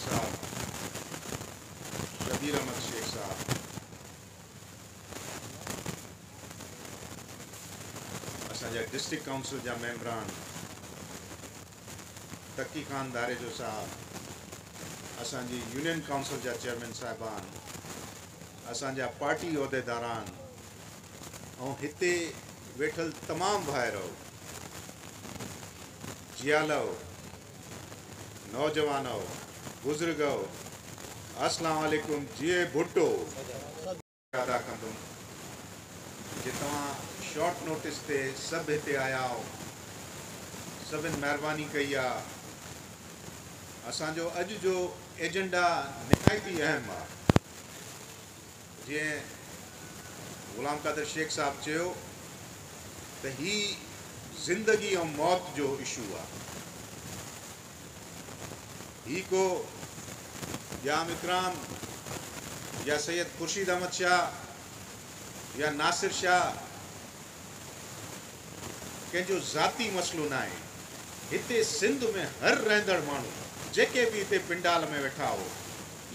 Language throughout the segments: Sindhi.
صاحب، شبير احمد شيخ صاحب، اسان جا ڊسٽرڪٽ ڪائونسل جا ميمبران، تقي خان ڌاريجو صاحب، اسان جي يونين ڪائونسل جا چيئرمين صاحبان، اسان جا پارٽي عهديداران ۽ هتي ويٺل تمام ڀائرو، جيالو، نوجوانو، بزرگو، السلام عليڪم. جيئي ڀٽو. ادا ڪندم جي توهان شارٽ نوٽس تي سڀ هتي آيا آهو، سڀن مهرباني ڪئي آ. اسان جو اڄ جو ايجنڊا نهايت ئي اهم آ. جيئن غلام قادر شيخ صاحب چيو ته هي زندگي ۽ موت جو اشو آ. هي ڪو ڄام اڪرام يا سيد خورشيد احمد شاهه يا ناصر شاهه ڪنهن جو ذاتي مسئلو ناهي. هتي سنڌ ۾ هر رهندڙ ماڻهو، جيڪي به هتي پنڊال ۾ ويٺا هو،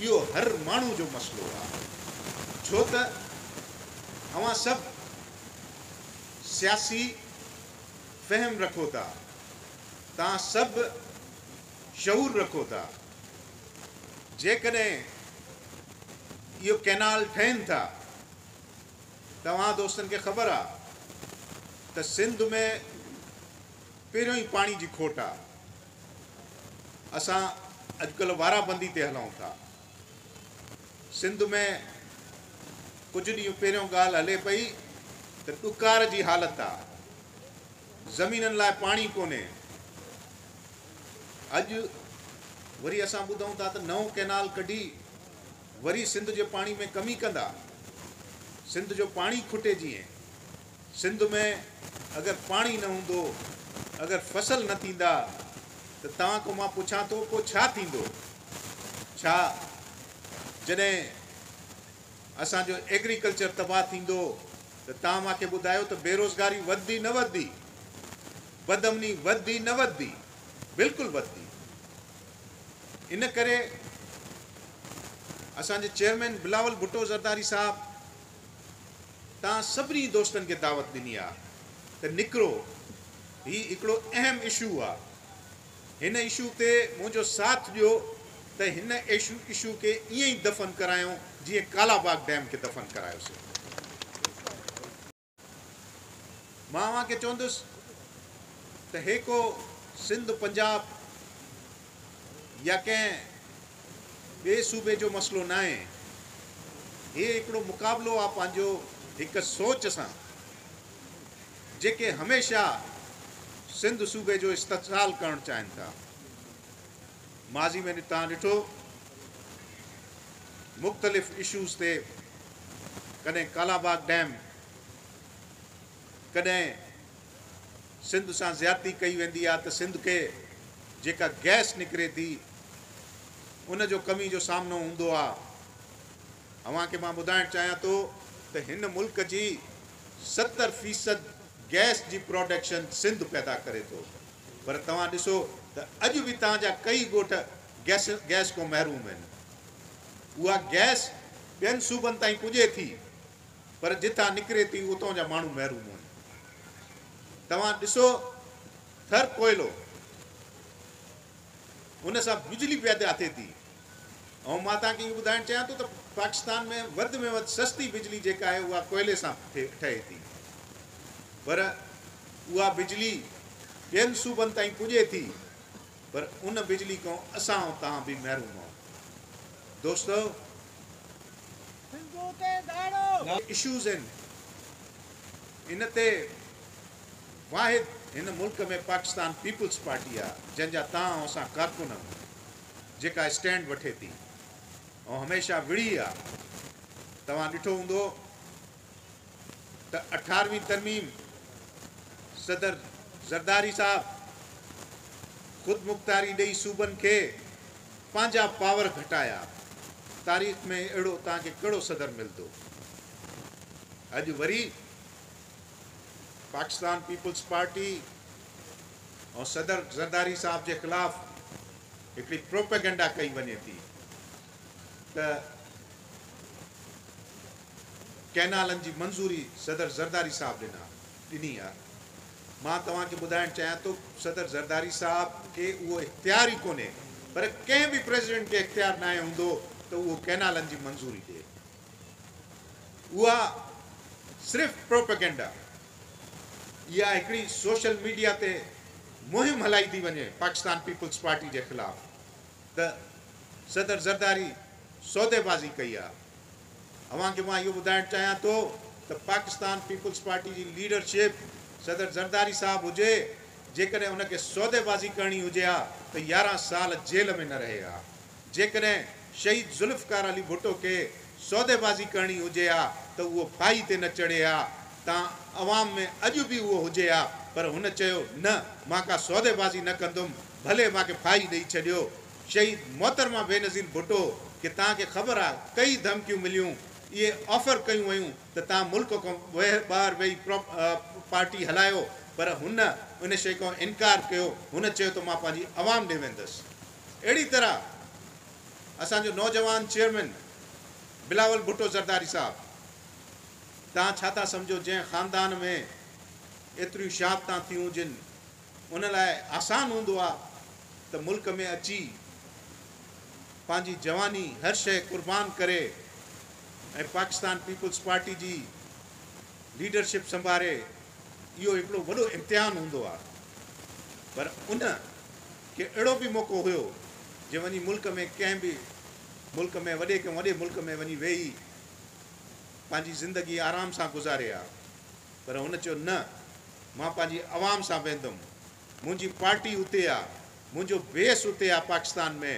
اهو هر ماڻهو جو مسئلو آ. ڇو ته اوهان سڀ سياسي فهم رکو ٿا، توهان سڀ شعور رکو ٿا. جيڪڏهن اهو ڪئنال ٺهن ٿا، توهان دوستن کي خبر آ ته سنڌ ۾ پهريون ئي پاڻي جي کوٽ آ. اسان اڄڪلهه وارابندي تي هلون ٿا. سنڌ ۾ ڪجهه ڏينهن پهريون ڳالهه هلي پئي ته ڏڪار جي حالت آ، زمينن لاء پاڻي ڪونهي. اڄ وري اسان ٻڌون ٿا ته نئون ڪئنال ڪڍي وري سنڌ جي پاڻي ۾ ڪمي ڪندا، سنڌ جو پاڻي کٽي. جيئن سنڌ ۾ اگر پاڻي نه هوندو، اگر فصل نه ٿيندا ته توهان کان مان پڇان ٿو، پوء ڇا ٿيندو؟ ڇا جڏهن اسان جو ايگريڪلچر تباهه ٿيندو ته توهان مان کي ٻڌايو ته بيروزگاري وڌندي نه وڌندي؟ بدامني وڌندي نه وڌندي؟ بلڪل وڌندي. ان ڪري اسان جي چيئرمين بلاول ڀٽو زرداري صاحب توهان سڀني دوستن کي دعوت ڏني آ ته نڪرو، هي هڪڙو اهم اشو آ، هن اشو تي منهنجو ساٿ ڏيو ته هن اشو کي ائين ئي دفن ڪرايون جيئن ڪالا باغ ڊيم کي دفن ڪرايوسين. مان اوهان کي چوندس ته هي ڪو سنڌ، پنجاب يا ڪنهن ٻئي صوبي جو مسئلو ناهي. هي هڪڙو مقابلو آ پنهنجو هڪ سوچ سان، جيڪي هميشه سنڌ صوبي جو استحصال ڪرڻ چاهين ٿا. ماضي ۾ توهان ڏٺو مختلف اشوز تي، ڪڏهن ڪالاباغ ڊيم، ڪڏهن سنڌ سان زيادتي ڪئي ويندي آ ته سنڌ کي جيڪا گئس نڪري ٿي ان جو ڪمي جو سامنو هوندو آ. اوهان کي مان ٻڌائڻ چاهيان ٿو ته هن ملڪ جي 70% گئس جي پروڊڪشن سنڌ پيدا ڪري ٿو، پر توهان ڏسو ته اڄ به توهان جا ڪئي ڳوٺ گئس کان محروم آهن. اها گئس ٻين صوبن تائين پڄي ٿي، پر جتان نڪري ٿي اتان جا ماڻهو محروم آهن. توهان ڏسو ٿر ڪوئلو، ان سان بجلي پيدا ٿئي ٿي ۽ مان توهان کي اهو ٻڌائڻ چاهيان ٿو ته پاڪستان ۾ وڌ ۾ وڌ سستي بجلي جيڪا آهي اها ڪوئلي سان ٺهي ٿي، پر اها بجلي ٻين صوبن تائين پڄي ٿي، پر ان بجلي کان اسان ۽ توهان به محروم آهيون. دوستو، اشوز آهن، ان تي واحد هن ملڪ ۾ پاڪستان پيپلز پارٽي آ، جنهن جا توهان ۽ اسان ڪارڪن آهيون، جيڪا اسٽينڊ وٺي ٿي ۽ هميشه وڙهي آ. توهان ڏٺو هوندو ته 18وين ترميم صدر زرداري صاحب خود مختاري ڏئي صوبن کي پنهنجا پاور گهٽايا. تاريخ ۾ اهڙو توهان کي ڪهڙو صدر ملندو؟ اڄ وري پاڪستان پيپلز پارٽي ۽ صدر زرداري صاحب جي خلاف هڪڙي پروپيگنڊا ڪئي وڃي ٿي ته ڪئنالن جي منظوري صدر زرداري صاحب ڏنا ڏني آ. مان توهان کي ٻڌائڻ چاهيان ٿو صدر زرداري صاحب کي اهو اختيار ئي ڪونهي پر ڪنهن به پريزيڊنٽ کي اختيار ناهي هوندو ته اهو ڪئنالن جي منظوري ڏي. اها صرف پروپيگنڊا اها هڪڙي سوشل ميڊيا تي مهم هلائي ٿي وڃي پاڪستان پيپلز پارٽي جي خلاف ته صدر زرداري سوديبازي ڪئي آ. اوهان کي مان اهو ٻڌائڻ چاهيان ٿو ته پاڪستان پيپلز پارٽي جي ليڊرشپ صدر زرداري صاحب هجي جيڪڏهن ان کي سوديبازي ڪرڻي هجي ها ته 11 سال جيل ۾ نه رهي ها. جيڪڏهن شهيد ذوالفقار علي ڀٽو کي سوديبازي ڪرڻي هجي ها ته اهو ڦاهي تي نه چڙهي ها تان عوام ۾ اڄ به اهو هجي ها پر هن چيو نه مان ڪا سوديبازي نه ڪندم ڀلي مان کي ڦاهي ڏئي ڇڏيو. شهيد محترمه بينظير ڀٽو کي توهان کي خبر آ ڪئي ڌمڪيون مليون اهي آفر ڪيون ويون ته توهان ملڪ کان ٻاهر ويهي پارٽي هلايو پر هن ان شيء کان انڪار ڪيو هن چيو ته مان پنهنجي عوام ڏي ويندس. اهڙي طرح اسان جو نوجوان چيئرمين بلاول ڀٽو زرداري صاحب توهان ڇا ٿا سمجهو جنهن خاندان ۾ ايتريون شهادتان ٿيون هجن ان لاء آسان هوندو آ ته ملڪ ۾ اچي پنهنجي جواني هر شيء قربان ڪري ۽ پاڪستان پيپلز پارٽي جي ليڊرشپ سنڀاري اهو هڪڙو وڏو امتحان هوندو آ پر ان کي اهڙو به موقعو هيو جي وڃي ملڪ ۾ ڪنهن به ملڪ ۾ وڏي کان وڏي ملڪ ۾ وڃي ويهي پنهنجي زندگي آرام سان گذاري ها پر هن چيو نه مان پنهنجي عوام سان ويندم منهنجي پارٽي اتي آ منهنجو بيس اتي آ پاڪستان ۾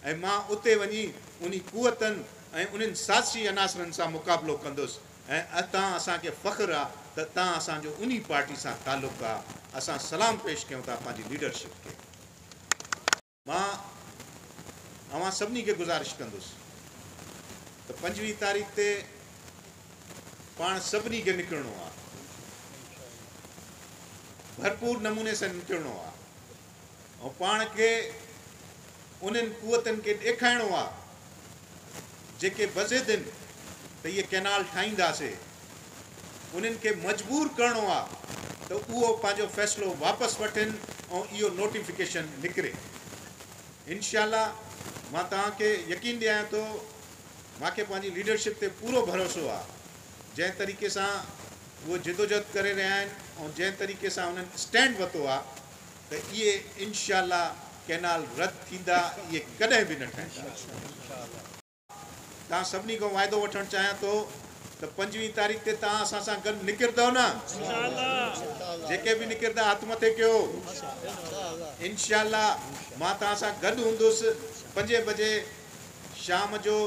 ۽ مان اتي وڃي انهي قوتن ۽ انهن سازشي عناصرن سان مقابلو ڪندس ۽ اتان اسان کي فخر آ ته تان اسان جو انهي پارٽي سان تعلق آ اسان سلام پيش ڪيون ٿا پنهنجي ليڊرشپ کي. مان اوهان سڀني کي گذارش ڪندس ته 25 تاريخ تي پاڻ سڀني کي نڪرڻو آ ڀرپور نموني سان نڪرڻو آ ۽ پاڻ کي انهن قوتن کي ڏيکارڻو آ جيڪي بضد آهن ته اهي ڪئنال ٺاهينداسي انهن کي مجبور ڪرڻو آ ته اهو پنهنجو فيصلو واپس وٺن ۽ اهو نوٽيفڪيشن نڪري. انشاء الله مان توهان کي يقين ڏياريان ٿو مان کي پنهنجي ليڊرشپ تي پورو ڀروسو آ جنهن طريقي سان اهو جدوجهد ڪري رهيا آهن ۽ جنهن طريقي سان انهن اسٽينڊ ورتو آ ته اهي انشاء الله ڪئنال رد ٿيندا اهي ڪڏهن به نه ٺهندا. توهان سڀني کان واعدو وٺڻ چاهيان ٿو ته 25 تاريخ تي توهان اسان سان گڏ نڪرندؤ نه؟ جيڪي به نڪرندا هٿ مٿي ڪيو. انشاء الله مان توهان سان گڏ هوندس 5 بجي شام جو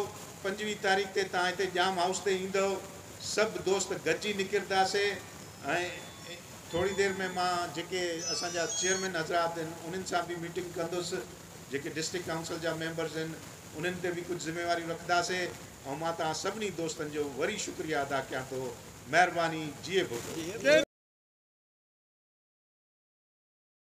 25 تاريخ تي توهان هتي ڄام هائوس تي ايندؤ سڀ دوست گڏجي نڪرنداسي ۽ ٿوري دير ۾ مان جيڪي اسان جا چيئرمين حضرات آهن انهن سان به ميٽنگ ڪندس جيڪي ڊسٽرڪٽ ڪائونسل جا ميمبرز آهن انهن تي به ڪجهه ذميواريون رکنداسي ۽ مان توهان سڀني دوستن جو وري شڪريه ادا ڪيان ٿو. مهرباني. جيئي ڀٽو.